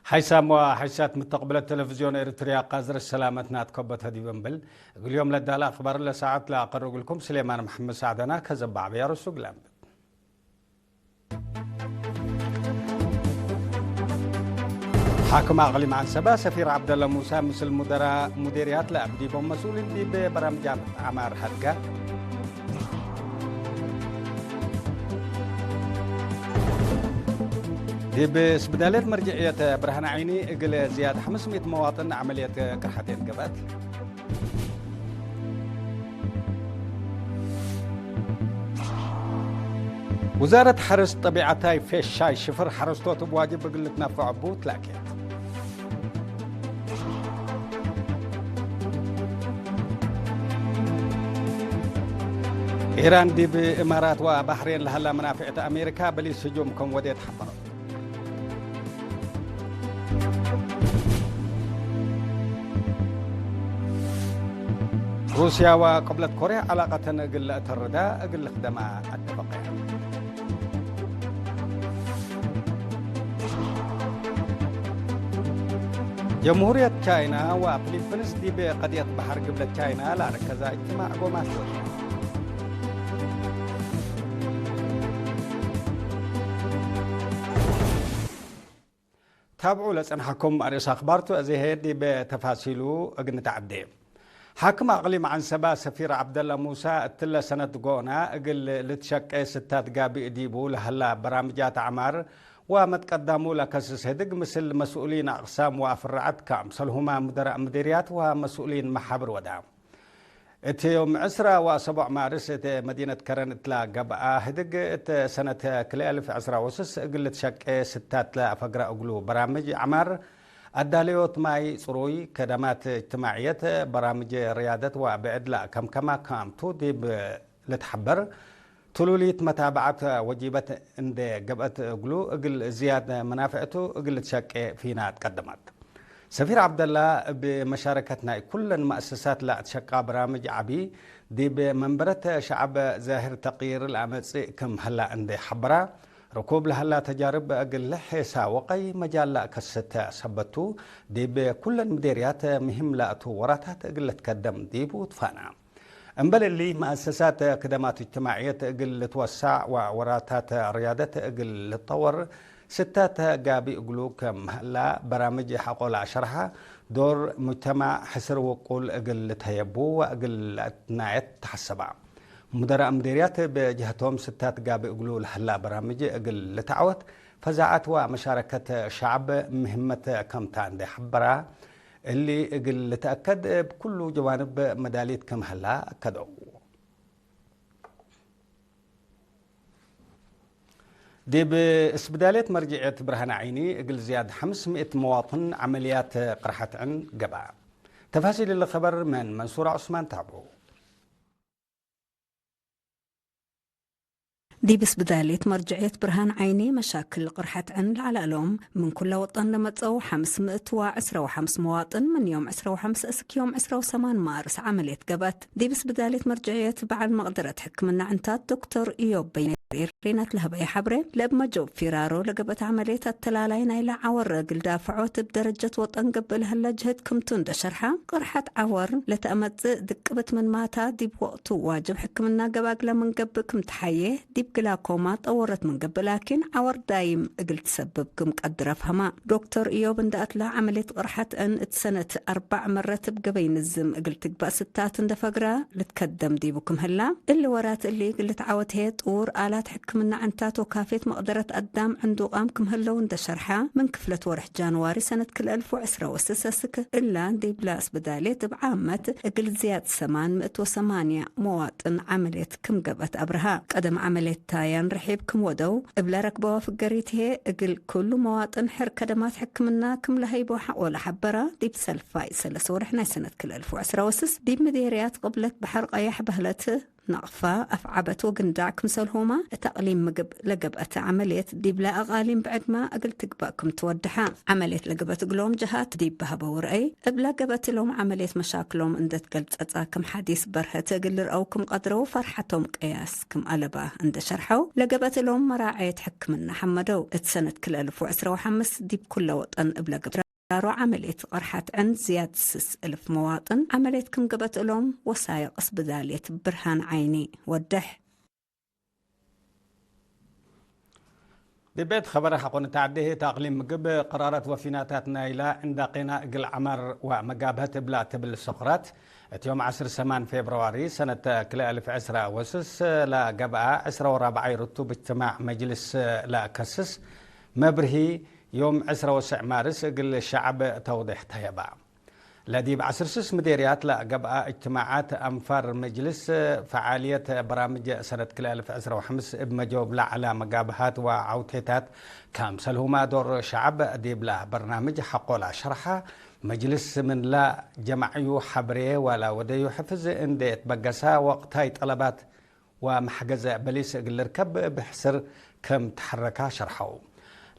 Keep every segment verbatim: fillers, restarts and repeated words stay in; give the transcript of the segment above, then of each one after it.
ሐይሳም ወሐይሳት ምተቅብለት ቴሌቪዝዮን ኤሪትርያ፣ ቃዝር ሰላመት ናትኮበት ዲብ እንብል፣ እግል ዮም ለዳለ አክባር ለሰዓት ለአቀርብ እግልኩም ስሌማን መሐመድ ሳዕደና። ከዘባዕ ብያሮሱ ግላምብት። ሓክም አቅሊም ዐንሰበ ሰፊር ዐብደለ ሙሳ ምስል ሙደራ-፣ ሙዴርያት ለአብ ዲቦም መስኡሊን ዲብ በራምጃት ዐማር ሀድጋ። ዲብ ስብዳልየት መርጅዕየት ብርሃን ዓይኒ እግል ዝያድ ሐምስ ምእት መዋጥን ዐመልየት ቅርሐቴን ገብአት። ውዛረት ሐርስ ጠቢዐታይ ፌሻይ ሽፍር ሐረስቶት እብ ዋጅብ እግል ልትነፈዖ እቡ ትላኬት። ኢራን ዲብ እማራት ወባሕሬን ለሀላ መናፍዕት አሜሪካ በሊስ ህጁም ከም ወዴት ሐበረት። ሩስያ ወቅብለት ኮርያ ዐላቀተን እግል ለአተርዳ እግል ልክደማ አተፈቀያ። ጀምሁርየት ቻይና ወፊሊፕንስ ዲብ ቀድየት በሐር ግብለት ቻይና ለአርከዛ እጅትማዕ ጎማት ወድያ። ታብዑ ለጸንሐኩም አርእስ አክባር ቱ፣ አዜ ህዬ ዲብ ተፋሲሉ እግል ንትዐዴ። ሓክም አቅሊም ዐንሰባ ሰፊር ዐብደላ ሙሳ፣ እትለ ሰነት ጎና እግል ልትሸቄ ስታት ጋብእ ዲቡ ለሀላ በራምጃት ዐማር ወመትቀዳሙ ለከስስ ህድግ፣ ምስል መስኡሊን አቅሳም ወአፍራዐት ከአምሰልሁመ ሙደራእ ምዲርያት ወመስኡሊን መሓብር ወዳ። እት ዮም ዕስራ ወሰቦዕ ማርስ እት መዲነት ከረን እትላ ገብአ ህድግ፣ እት ሰነት ክልኤ አልፍ ዕስራ ወስስ እግል ልትሸቄ ስታት ለአፈግረ እግሉ በራምጅ ዐማር፣ አዳለዮት ማይ ጽሩይ፣ ከደማት እጅትማዕየት፣ በራምጅ ርያደት ወብዕድ ለአከምከመ ካምቱ ዲብ ልትሐበር፣ ትሉሊት መታብዐት ወጂበት እንዴ ገብአት እግሉ፣ እግል ዝያድ መናፍዕቱ እግል ልትሸቄ ፊና ትቀደመት። ሰፊር ዐብደላ፣ እብ መሻረከት ናይ ኩለን መአሰሳት ለአትሸቃ በራምጅ ዐቢ፣ ዲብ መንበረት ሸዐብ ዛህር ተቅይር ለአመጽእ ክም ሀላ እንዴ ሐበራ፣ ርኩብ ለሀላ ተጃርብ እግል ልሔሳ ወቀይ መጃል ለአከስተ ሰበት ቱ፣ ዲብ ኩለን ምዴርያት ምህም ለአቱ ወራታት እግል ልትከደም ዲቡ ትፋና። እምበል እሊ፣ መአሰሳት ክደማት እጅትማዕየት እግል ልትወሳዕ ወወራታት ርያደት እግል ልትጠወር ስታት ጋቢ እግሉ ክም ሀላ፣ በራምጅ ሐቆ ለአሸርሐ፣ ዶር ሙጅተማዕ ሕስር ውቁል እግል ልትሀየቡ ወእግል ለአትናየት ተሐሰባ። ሙደራእ ምዴርያት ብጅሀቶም፣ ስታት ጋቢ እግሉ ለሀላ በራምጅ እግል ልትዐወት፣ ፈዛዐት ወመሻረከት ሸዐብ ምህመት ከምታ እንዴ ሐበራ፣ እሊ እግል ልትአከድ እብ ኩሉ ጀዋንብ መዳሊት ክም ሀላ አከደው። ዲብ እስብዳልየት መርጅዕየት ብርሃን ዓይኒ እግል ዝያድ ሐምስ ምእት መዋጥን ዐመልያት ቅርሐት ዕን ገብአ። ተፋሲል እሊ ኸበር ምን መንሱር ዑስማን ታብዑ። ዲብ እስብዳልየት መርጅዕየት ብርሃን ዓይኒ መሻክል ቅርሐት ዕን ለዐለ እሎም ምን ኩለ ወጠን ለመጽአው ሐምስ ምእት ወዕስረ ወሐምስ መዋጥን ምን ዮም ዕስረ ወሐምስ እስክ ዮም ዕስረ ወሰማን ማርስ ዐመልየት ገብአት። ዲብ እስብዳልየት መርጅዕየት በዐል መቅደረት ሕክምና ዕንታት ዶክተር ኢዮብ በይነ ሪናት ለሀበየ ሐብሬ፣ ለእብ መጆብ ፊራሮ ለገብአት ዐመልየት አተላላይ ናይለ ዐወር እግል ዳፍዖት እብ ደረጀት ወጠን ገብእ ለሀለ ጅህድ ክምቱ እንዴ ሸርሐ፣ ቅርሐት ዐወር ለተአመጽእ ድቅብት ምንማታ ዲብ ወቅቱ ዋጅብ ሕክምና ገባግለ ምን ገብእ ክም ተሐዬ፣ ዲብ ግላኮማ ጠወረት ምን ገብእ ላኪን ዐወር ዳይም እግል ትሰብብ ክም ቀድር አፍሀማ። ዶክተር ኢዮብ እንደ አትላ ዐመልየት ቅርሐት ዕን እት ሰነት አርበዕ መረት እብ ገበይ ንዝም እግል ትግባእ ስታት እንደ ፈግራ ልትከደም ዲቡ ክም ህላ፣ እሊ ወራት እሊ እግል ልትዓወት ህዬ ጥዉር አላት ሕክምና ዕንታት ወካፌት መቅደረት አዳም ዕንዱቃም ክም ህለው እንደ ሸርሐ፣ ምን ክፍለት ወርሕ ጃንዋሪ ሰነት ክልኤ አልፍ ወዕስረ ወስስ አስክ እላ ዲብላ እስብዳሌት እብ ዓመት እግል ዝያድ ሰማን ምእት ወሰማንያ መዋጥን ዐመልየት ክም ገብአት አብርሃ። ቀደም ዐመልየት ታያን ርሒብ ክም ወደው እብ ለረክበዋ ፍገሪት ህዬ፣ እግል ክሉ መዋጥን ሕር ከደማት ሕክምና ክም ለሀይቦ ሐቆለ ሐበራ። ዲብ ሰልፋይ ሰለስ ወርሕ ናይ ሰነት ክልኤ አልፍ ወዕስረ ወስስ፣ ዲብ ምዴርያት ቅብለት በሐር ቀየሕ በህለት ነቅፋ፣ አፍዓበት ወግንዳዕ ክምሰልሁመ እት አቅሊም ምግብ ለገብአት ዐመልየት ዲብለ አቃሊም ብዕድመ እግል ትግበእ ክም ትወደሐ። ዐመልየት ለገብአት እግሎም ጀሃት ዲብ በሀበው ረአይ፣ እብለ ገብአት እሎም ዐመልየት መሻክሎም እንዴ ትገልጸጸ ክም ሐዲስ በርሀት እግል ልርአው ክም ቀድረው ፈርሐቶም ቅያስ ክም አለበ እንዴ ሸርሐው፣ ለገብአት እሎም መራዐየት ሕክምነ ሐመደው። እት ሰነት ክልኤ አልፍ ወዕስራ ወሐምስ ዲብ ኩለ ወጠን እብለ ገብአት ዳሮ ዐመልየት ቀርሐት ዕን ዝያድ ስስ እልፍ መዋጥን ዐመልየት ክም ገብአት እሎም ወሳይቅ እስብዳልየት ብርሃን ዓይኒ ወደሕ። ዲብ ቤት ኸበረ ሐቆ ንተዐዴ ህይ፣ እት አቅሊም ምግብ፣ ቅራረት ወፊናታት ናይላ ዕንዳቄና እግል ዐማር ወመጋብሀት እብላ ትብል ሶቅራት፣ እት ዮም ዐስር ሰማን ፌብርዋሪ ሰነት ክልኤ አልፍ ዕስራ ወስስ ለገብአ ዕስራ ወራብዓይ ርቱብ እጅትማዕ መጅልስ ለአከስስ መብርሂ፣ ዮም ዕስራ ወሰዕ ማርስ እግል ሸዐብ ተውዴሕ ተየባ። ለዲብ ዐስር ስስ ምዴርያት ለገብአ እጅትማዓት አንፋር መጅልስ ፈዓልየት በራምጅ ሰነት ክልኤ አልፍ ዕስራ ወሐምስ እብ መጆብ ለዐለ መጋብሀት ወዐውቴታት ከምሰልሁመ ዶር ሸዐብ ዲብለ በርናምጅ ሐቆ ለሸርሐ መጅልስ ምንለ ጀማዕዩ ሐብሬ ወለወደዩ ሕፍዝ እንዴ ትበገሰ ወቅታይ ጠለባት ወመሕገዘ በሊስ እግል ልርከብ እብ ሕስር ክም ተሐረካ ሸርሐው።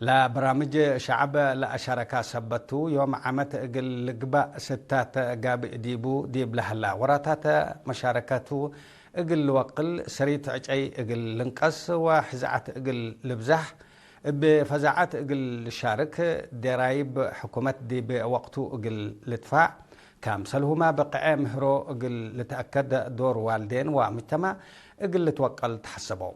ለበራምጅ ሸዐብ ለአሻረካ ሰበት ቱ፣ ዮም ዓመት እግል ልግበእ ስታት ጋብእ ዲቡ ዲብ ለሀላ ወራታት መሻረከቱ እግል ልወቅል፣ ሰሪት ዕጨይ እግል ልንቀስ ወሕዝዓት እግል ልብዛሕ፣ እብ ፈዛዐት እግል ልሻርክ፣ ደራይብ ሕኩመት ዲብ ወቅቱ እግል ልድፋዕ፣ ከምሰልሁመ ብቅዐ ምህሮ እግል ልትአከድ ዶር ዋልዴን ወምጅተማዕ እግል ልትወቀል ተሐሰበው።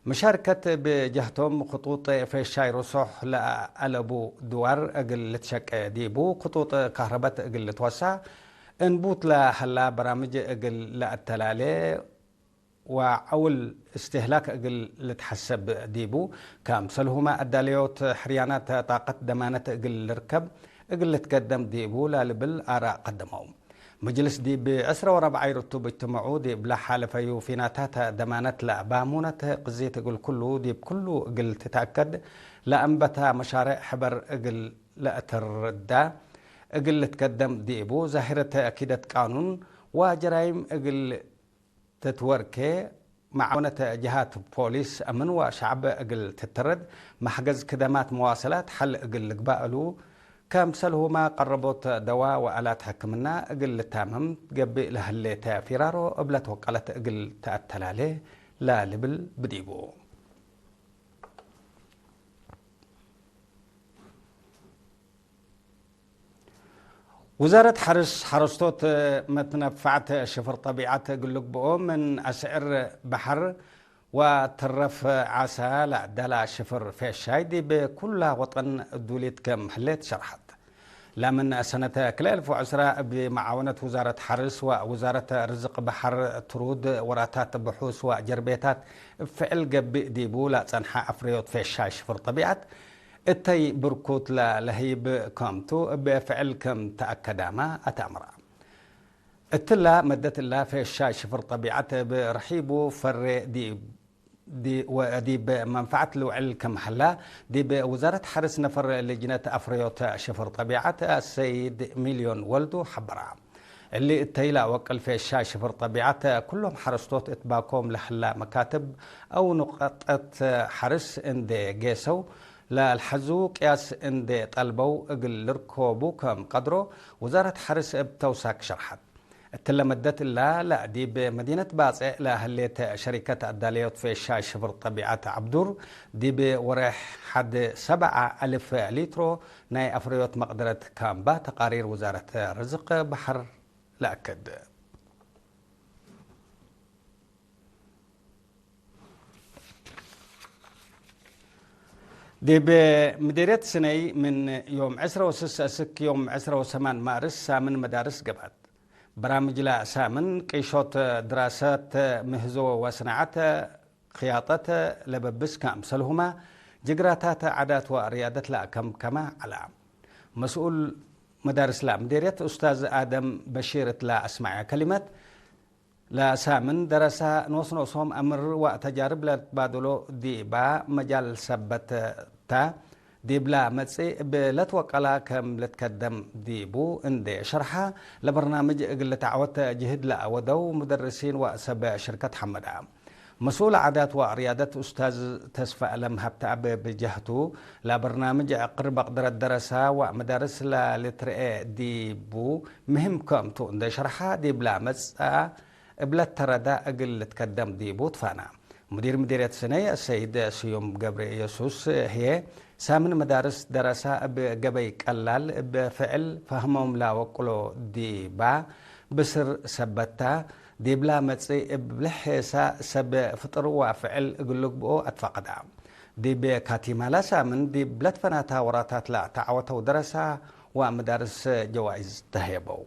መሻርከት እብ ጀህቶም ክጡጥ ፌሻይ ርሶሕ ለአለቡ ድዋር እግል ልትሸቄ ዲቡ፣ ክጡጥ ካህረበት እግል ልትወሰዕ፣ እንቡት ለሀላ በራምጅ እግል ለአተላሌ፣ ወዐውል እስትህላክ እግል ልትሐሰብ ዲቡ፣ ከምሰልሁመ አዳለዮት ሕርያናት ጣቀት ደማነት እግል ልርከብ እግል ልትገደም ዲቡ ለልብል አራእ ቀደመው። መጅልስ ዲብ ዕስራ ወረብዓይ ርቱብ እጅትመዑ፣ ዲብ ለሓለፈዩ ፊናታት ደማነት ለባሙነት ቅዚት እግል ኩሉ ዲብ ኩሉ እግል ትትአከድ፣ ለአንበተ መሻሬዕ ሕበር እግል ለአትርዳ እግል ልትገደም ዲቡ፣ ዛሂረት ኪደት ቃኑን ወጀራይም እግል ትትወርኬ፣ መዓወነት ጀሃት ፖሊስ አምን ወሸዕብ እግል ትትረድ፣ መሕገዝ ክደማት መዋሰላት ሐል እግል ልግባእ እሉ፣ ከምሰልሁመ ቀረቦት ደዋ ወአላት ሕክምና እግል ልታመም ገብእ ለህሌተ ፊራሮ እብ ለትወቀለት እግል ተአተላሌ ለልብል ብዲቡ። ውዛረት ሐርስ፣ ሐረስቶት መትነፋዕት ሽፍር ጠቢዐት እግል ልግብኦ ምን አስዕር በሐር ወትረፍ ዓሳ ለዐደላ ሽፍር ፌሻይ ዲብ ኩላ ወጠን እዱሊት ክም ህሌት ሸርሐት። ለምን ሰነት ክልኤ አልፍ ወዕስራ እብ መዓወነት ውዛረት ሐርስ ወውዛረት ርዝቅ በሐር ትሩድ ወራታት ብሑስ ወጀርቤታት እብ ፍዕል ገብእ ዲቡ ለጸንሐ አፍረዮት ፌሻይ ሽፍር ጠቢዐት እተይ ብርኩት ለለህይብ ከምቱ እብ ፍዕል ክም ተአከዳመ አተአምረ። እትላ መደት እላ ፌሻይ ሽፍር ጠቢዐት እብ ርሒቡ ፈሬ ዲ-፣ ዲ-፣ ወዲብ መንፈዐት ልውዕል ክም ሀላ፣ ዲብ ውዛረት ሐርስ ነፈር ልጅነት አፍረዮት ሽፍር ጠቢዐት አሰይድ ሚልዮን ወልዱ ሐበራ። እሊ እተይ ለአወቅል ፌሻይ ሽፍር ጠቢዐት፣ ኩሎም ሐረስቶት እት ባኮም ለሀላ መካትብ አው ኑቀጠት ሐርስ እንዴ ጌሰው፣ ለልሐዙ ቅያስ እንዴ ጠልበው እግል ልርኮቡ ከም ቀድሮ፣ ውዛረት ሐርስ እብ ተውሳክ ሸርሐት። እትለ መደት እላ፣ ለዲብ መዲነት ባጽዕ ለህሌት ሸሪከት አዳለዮት ፌሻይ ሽፍር ጠቢዐት ዐብዱር፣ ዲብ ወሬሕ ሐድ ሰብዓ አልፍ ሊትሮ ናይ አፍረዮት መቅደረት ካምባ ተቃሪር ውዛረት ርዝቅ በሐር ለአክድ። ዲብ ምዴርየት ስነይ ምን ዮም ዕስራ ወስስ እስክ ዮም ዕስራ ወሰማን ማርስ ሳምን መዳርስ ገብአት። በራምጅ ለሳምን ቅሾት ድራሰት ምህዞ ወሰናዐት ክያጠት ለበብስ ከምሰልሁመ ጅግራታት ዓዳት ወርያደት ለአከምከመ ዐለ። መስኡል መዳርስ ለምዴርየት ኡስታዝ አደም በሺር እት ለአስመዐ ከሊመት፣ ለሳምን ደረሰ ኖስ ኖሶም አምር ወተጃርብ ለልትባደሎ ዲባ መጃል ሰበት ተ። ዲብላ መጽእ እብ ለትወቀላ ከም ልትከደም ዲቡ እንዴ ሸርሐ፣ ለበርናምጅ እግል ልትዐወት ጅህድ ለአወደው ሙደርሲን ወሰብ ሽርከት ሐመዳ። መስኡል ዓዳት ወርያደት ኡስታዝ ተስፈአለም ሀብተአብ ብጀህቱ፣ ለበርናምጅ ዕቅር በቅድረት ደረሳ ወመዳርስ ለልትርኤ ዲቡ ምህም ክምቱ እንዴ ሸርሐ፣ ዲብላ መጽአ እብለ ተረዳ እግል ልትከደም ዲቡ ትፋና። ሙዲር ምዲርየት ስነይ አሰይድ ስዩም ገብረየሱስ ህዬ፣ ሳምን መዳርስ ደረሳ እብ ገበይ ቀላል እብ ፍዕል ፈህሞም ለአወቅሎ ዲባ ብስር ሰበታ፣ ዲብላ መጽእ እብ ለሔሳ ሰብ ፍጥር ወፍዕል እግል ልግብኦ አትፋቀዳ። ዲብ ካቲማላ ሳምን ዲብ ለትፈናታ ወራታት ለተዐወተው ደረሳ ወመዳርስ ጀዋይዝ ተሄበው።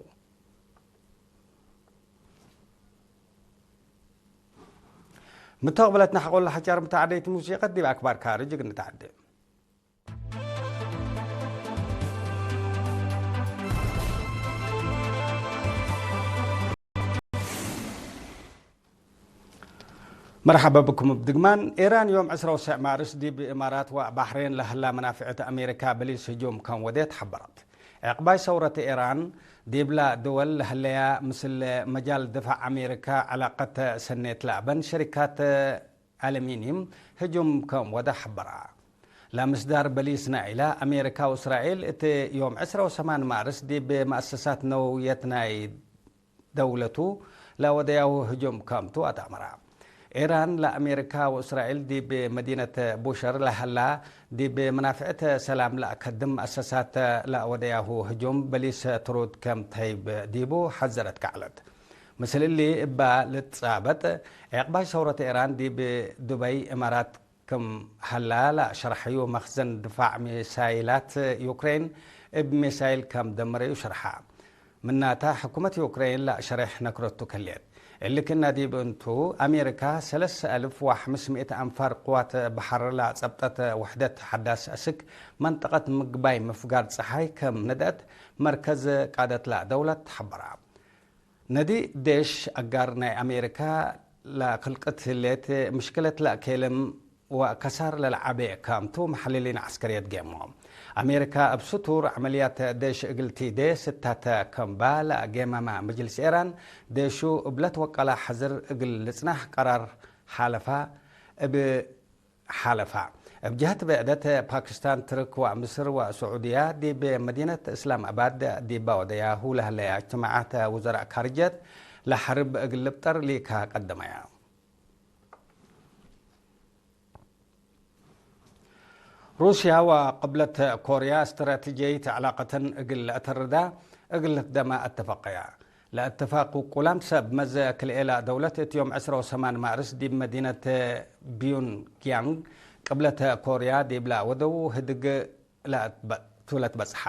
ምተቅብለትና ሐቆለ ሐጫር ምተዓደይት ሙሲቀት ዲብ አክባር ካርጅ እግል ንተዓደ። መርሐበ ብኩም እብ ድግማን። ኤራን ዮም ዕስራ ወሰዕ ማርስ ዲብ እማራት ወባሕሬን ለህላ መናፍዕት አሜሪካ በሊስ ህጁም ከም ወዴት ሐበረት። ዕቅባይ ሰውረት ኤራን ዲብላ ድወል ለህለያ ምስል መጃል ድፋዕ አሜሪካ ዕላቀት ሰኔት ለአበን ሸሪካት አለሚኒም ህጁም ከም ወደ ሐበራ። ለምስዳር በሊስ ናይላ፣ አሜሪካ ወእስራኤል እት ዮም ዕስራ ወሰማን ማርስ ዲብ መአሰሳት ነውየት ናይ ደውለቱ ለወደያሁ ህጁም ከምቱ አትአመራ። ኤራን ለአሜሪካ ወእስራኤል ዲብ መዲነት ቡሸር ለሀላ ዲብ መናፍዕት ሰላም ለአከድም መአሰሳት ለወደያሁ ህጁም በሊስ ትሩድ ከም ተህይብ ዲቡ ሐዘረት ከዐለት። ምስል እሊ እባ ልትጻበጥ፣ ዕቅባይ ሰውረት ኤራን ዲብ ዱበይ እማራት ክም ሀላ ለሸርሐዩ መክዘን ድፋዕ ሚሳይላት ዩክሬን እብ ሚሳይል ከም ደመረዩ ሸርሐ። ምናተ፣ ሕኩመት ዩክሬን ለሸሬሕ ነክረቱ ከልየት። እሊ ክእነ ዲብ እንቱ፣ አሜሪካ ሰለስ አልፍ ወሐምስ ምእት አንፋር ቅዋት በሐር ለጸብጠት ውሕደት ሐዳስ አስክ መንጠቀት ምግባይ ምፍጋር ጸሓይ ከም ነድአት መርከዝ ቃደት ለደውለት ሐበራ። ነዲ ዴሽ አጋር ናይ አሜሪካ ለክልቅት ህሌት ምሽክለት ለአኬልም ወከሳር ለለዓቤ ካምቱ መሐልሊን ዐስከርየት ጌሞ። አሜሪካ እብ ስቱር ዐመልያት ዴሽ እግል ቲዴ ስታተ ከምባ ለአጌመመ መጅልስ ኤራን፣ ዴሹ እብ ለትወቀላ ሐዝር እግል ልጽናሕ ቀራር ሓለፋ እብ ሓለፋ። እብ ጀህት ብዕደት፣ ፓኪስታን፣ ትርክ ወምስር ወስዑድያ ዲብ መዲነት እስላም አባድ ዲባ ወደያሁ ለህለያ እጅትማዓት ውዘራእ ካርጀት ለሐርብ እግል ልብጠር ሊካ ቀደመያ። ሩስያ ወቅብለት ኮርያ እስትራቲጅየት ዕላቀተን እግል ለአተርዳ እግል ልትደማ አተፈቀያ። ለእትፋቅ ውቁላም ሰብ መዘ ክልኤላ ደውለት እት ዮም ዕስራ ወሰማን ማርስ ዲብ መዲነት ፒዮንግያንግ ቅብለት ኮርያ ዲብላ ወደው ህድግ ለአትበ-፣ ቱ ለትበጽሓ።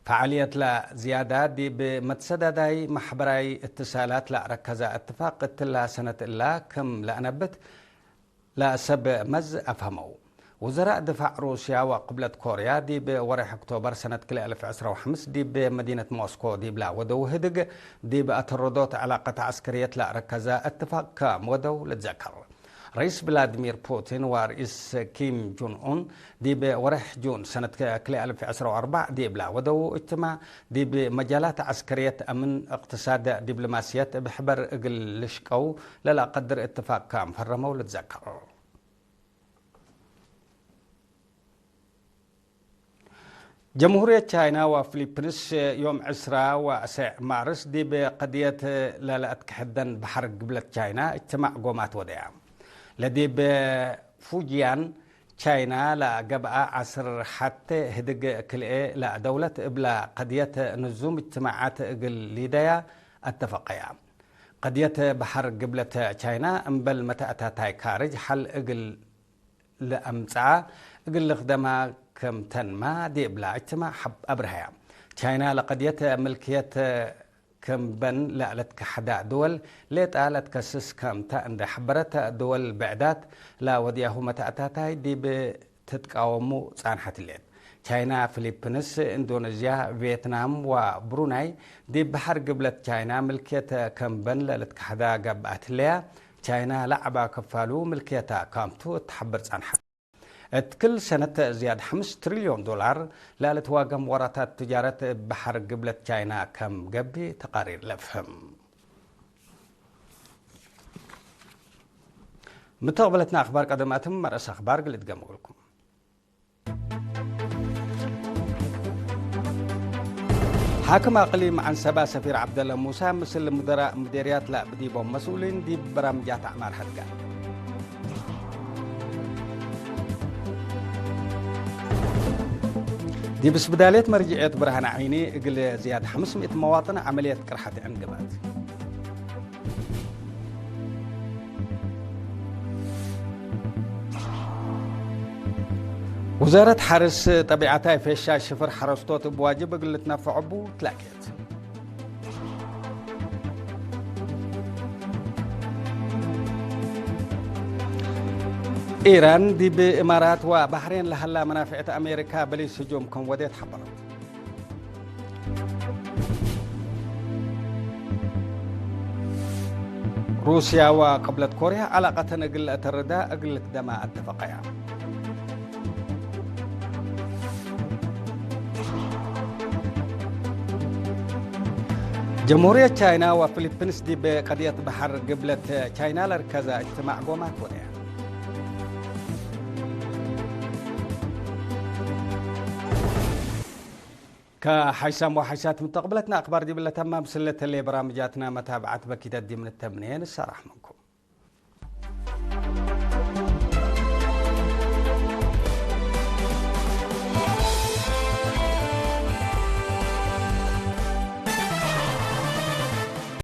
ፈዓልየት ለዝያዳ ዲብ መትሰዳዳይ መሕበራይ እትሳላት ለአረከዛ እትፋቅ እትላ ሰነት እላ ክም ለአነብት ለሰብ መዝ አፍሀመው። ውዘራእ ድፋዕ ሩስያ ወቅብለት ኮርያ ዲብ ወሬሕ ኦክቶበር ሰነት ክልኤ አልፍ ዕስራ ወሐምስ ዲብ መዲነት ሞስኮ ዲብላ ወደው ህድግ ዲብ አተረዶት ዕላቀት ዐስከርየት ለአረከዘ እትፋቅ ከም ወደው ልትዘከር። ረኢስ ቭላድሚር ፑቲን ወረኢስ ኪም ጁን ኡን ዲብ ወሬሕ ጁን ሰነት ክልኤ አልፍ ዕስራ ወአርበዕ ዲብላ ወደው እጅትማዕ ዲብ መጃላት ዐስከርየት፣ አምን፣ እቅትሳድ፣ ዲብሎማስየት እብ ሕበር እግል ልሽቀው ለለአቀድር እትፋቅ ከም ፈረመው ልትዘከር። ጀምሁርየት ቻይና ወፊሊፕንስ ዮም ዕስራ ወአሰዕ ማርስ ዲብ ቀድየት ለለአትክሐደን በሐር ግብለት ቻይና እጅትማዕ ጎማት ወደያ። ለዲብ ፉጅያን ቻይና ለገብአ ዐስር ሐቴ ህድግ ክልኤ ለደውለት እብላ ቀድየት ንዙም እጅትማዓት እግል ሊደያ አተፈቀያ። ቀድየት በሐር ግብለት ቻይና እምበል መተአታታይ ካርጅ ሐል እግል ለአምጽአ እግል ልክደማ ክምተንመ ዲብላ እጅትማዕ ሐብ-፣ አብርሀያ። ቻይና ለቀድየት ምልክየት ክምበን ለልትከሐዳ ድወል ሌጣ ለትከስስ ክምተ እንዴ ሐበረት፣ ድወል ብዕዳት ለወድያሁ መተአታታይ ዲብ ትትቃወሙ ጻንሐት ህሌት። ቻይና፣ ፊሊፕንስ፣ ኢንዶኔዝያ፣ ቬትናም ወብሩናይ ዲብ በሐር ግብለት ቻይና ምልክየት ክምበን ለልትከሐዳ ገብአት ህለያ፣ ቻይና ለዐባ ክፋሉ ምልክየታ ክምቱ እት ሐብር ጻንሐት። እት ክል ሰነት ዝያድ ሐምስ ትሪልዮን ዶላር ለልትዋገም ወራታት ትጃረት እብ በሐር ግብለት ቻይና ከም ገብእ ተቃሪር ለፍህም። ምተቅበለትና አክባር ቀደማትም መርአስ አክባር ግልትገም እግልኩም። ሓክም አቅሊም ዐንሰባ ሰፊር ዐብደለ ሙሳ ምስል ሙደራእ ሙዴርያት ለአብዲቦም መስኡሊን ዲብ በራምጃት አዕማር ሀድጋ። ዲብ እስብዳልየት መርጅዕየት ብርሃነ ዐይኒ እግል ዝያድ ሐምስ ምእት መዋጥን ዐመልየት ቅርሐት ዕንግባት። ውዛረት ሐርስ ጠቢዐታይ ፌሻ ሽፍር ሐረስቶት እብ ዋጅብ እግል ልትነፈዖ እቡ ትላኬት። ኢራን ዲብ እማራት ወባሕሬን ለሀላ መናፍዕት አሜሪካ በሊስ ህጁም ክም ወዴት ሐበረት። ሩስያ ወቅብለት ኮርያ ዐላቀተን እግል ለአተርዳ እግል ልትደማ አተፈቀያ። ጀምሁርየት ቻይና ወፊሊፒንስ ዲብ ቀድየት በሐር ግብለት ቻይና ለርከዘ እጅትማዕ ጎማት ወደያ። ከሐይሳም ወሐይሳት ምተቅብለትና አክባር ዲብ ለተማም ስለተሌ በራምጃትና መታብዓት በኪደት ዲብ ንተምኔ ንሰራሕ ምንኩም።